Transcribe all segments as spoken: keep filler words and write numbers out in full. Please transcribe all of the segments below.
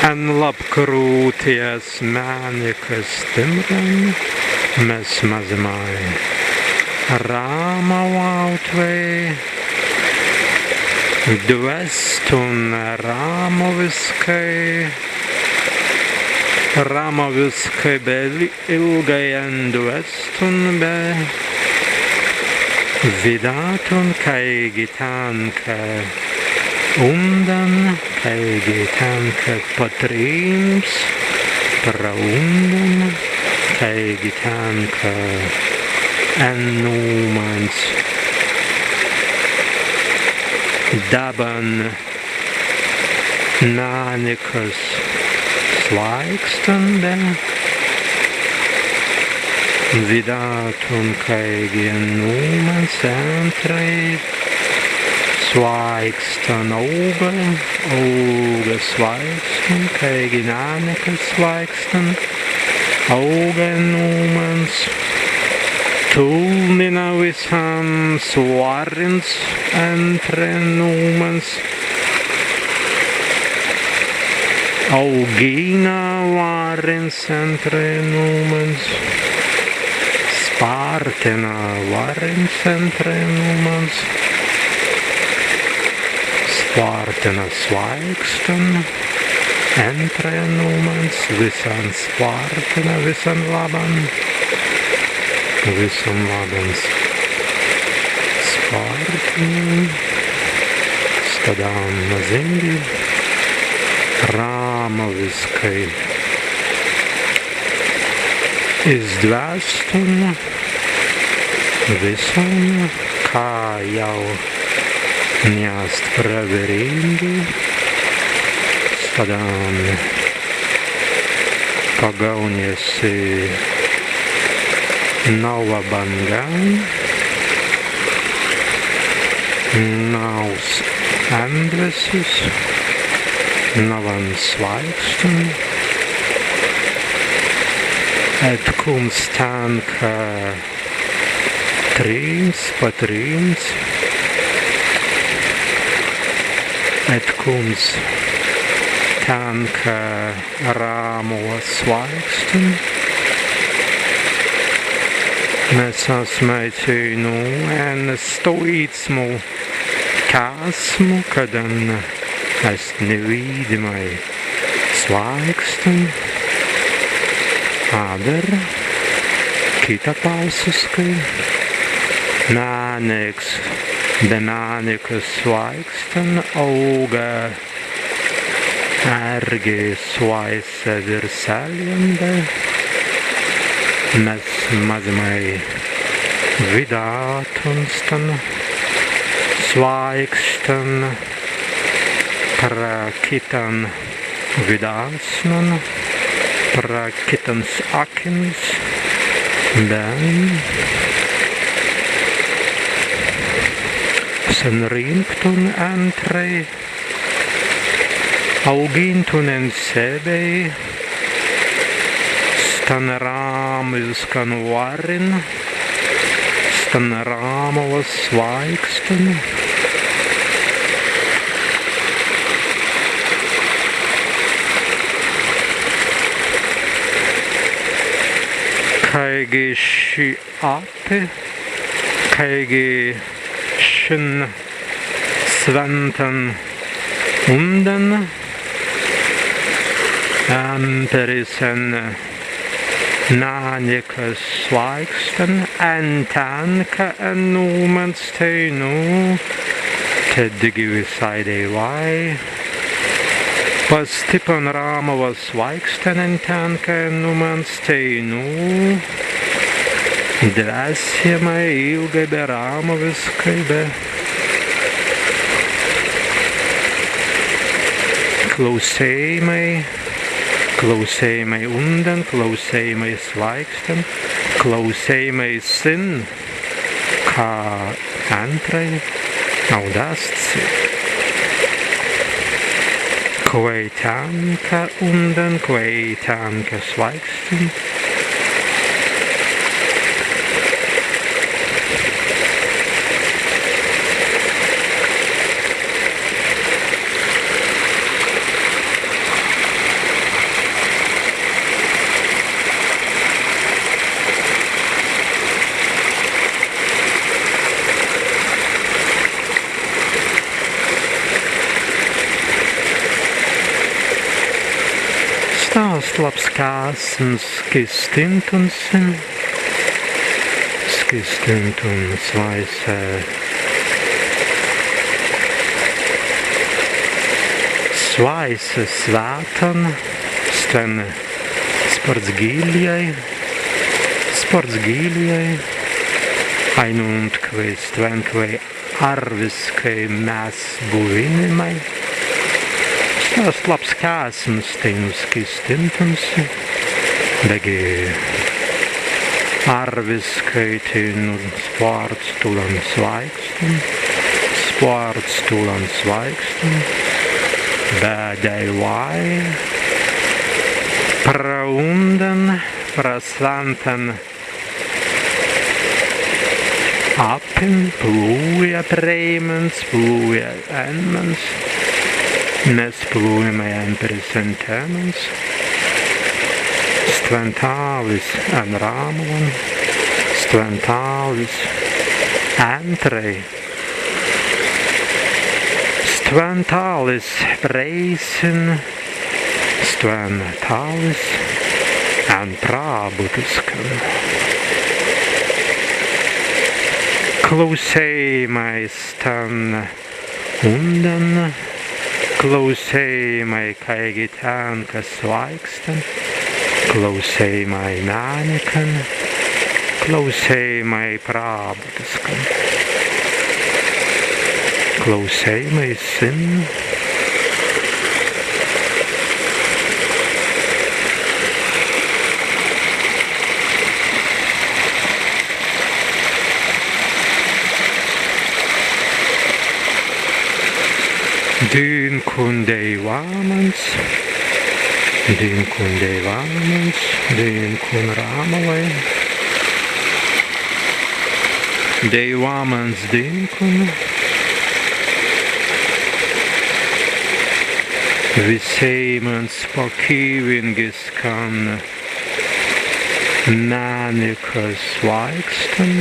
En Lapkrūtjas mēnikas timran mes mazzimai Rāmawautwei dwēstun rāmawiskai, rāmawiskai be ilgai en dwēstun be widātun, kāigi tenka undan, kāigi tenka pa trīmps pra undan, kāigi tenka en nūmans dabban mēnikas swāikstan be widātun, kāigi en nūmans ēntrai swāikstan aūga, aūga swāikstan, kāigi mēnikas swāikstan aūga en nūmans, tūlmina wissan swārrins ēntrai nūmans, aūgina wārrins ēntrai nūmans, spārtina wārrins ēntrai nūmans, spārtina swāikstan ēntrai nūmans, wissan spārtina, wissan labban, wissan labban spārtina. Staddan mazīngi rāmawiskai izdwēstun wissan, ka jāu ni ast prawerīngi. Staddan pagaūnja si nawwa bānga, nawws endwesis, nawwan swāikstan. Etkūmps tenka trīmps pa trīmps. Etkūmps tenka Rāmawas swāikstan. Mes asmai teinū en stawīdsmu kēsmu, kaddan ast niwīdimai swāikstan. Adder kitapusiskai mēniks be mēnikas swāikstan aūga ērgi swāise wirseljan be. Mes mazzimai widātun stan swāikstan pra kittan widāsnan, pra kittans akīnis be senrīnktun ēntrai, aūgintun en sebbei stan rāmawiskan wārin, stan Rāmawas swāikstan. Kāigi ši appi, kāigi šin swēntan undan ēmperis en mēnikas swāikstan, en tenka en nūmans teinū, tēt dīgi wisāi dēiwai. Pastippan Rāmawas swāikstan en tenka en nūmans teinū, dwēsimai ilgai be rāmawiskai be klausēimai, klausēimai undan, klausēimai swāikstan, klausēimai sin, ka ēntrai audāst si, kwēi tenka undan, kwēi tenka swāikstan. Ast labs kēsms skīstintun si, skīstintun swāise, swāise swētan, stwen spārts gillai, spārts gillai, ainuntkawēi stwen, kawēi arwis, kāi mes buwinnimai. Sta ast labs kēsms teinū skīstintun si, beggi arwis, kāi teinū spārts tūlan swāikstan, spārts tūlan swāikstan, be dēiwai pra undan, pra swintan appin plūja prei mans, plūja en mans, mes plūjamai en prei sentēmans, stwen tālis en Rāmawan, stwen tālis entrei, stwen tālis prei sin, stwen tālis en prābutiskan. Klausēimai stan undan, klausēimai, kāigi tenka swāikstan, klausēimai mēnikan, klausēimai prābu- Klausēimai sin. Dīnkun dēiwamans, dīnkun dēiwamans, dīnkun Rāmawai. Dēiwamans dīnkun, wisēimans pakīwingiskan mēnikas swāikstan.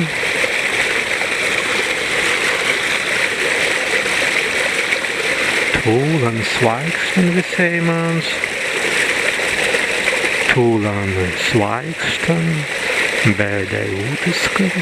Tūlan swāikstan wisēimans, tūlan swāikstan be deiwūtiskan.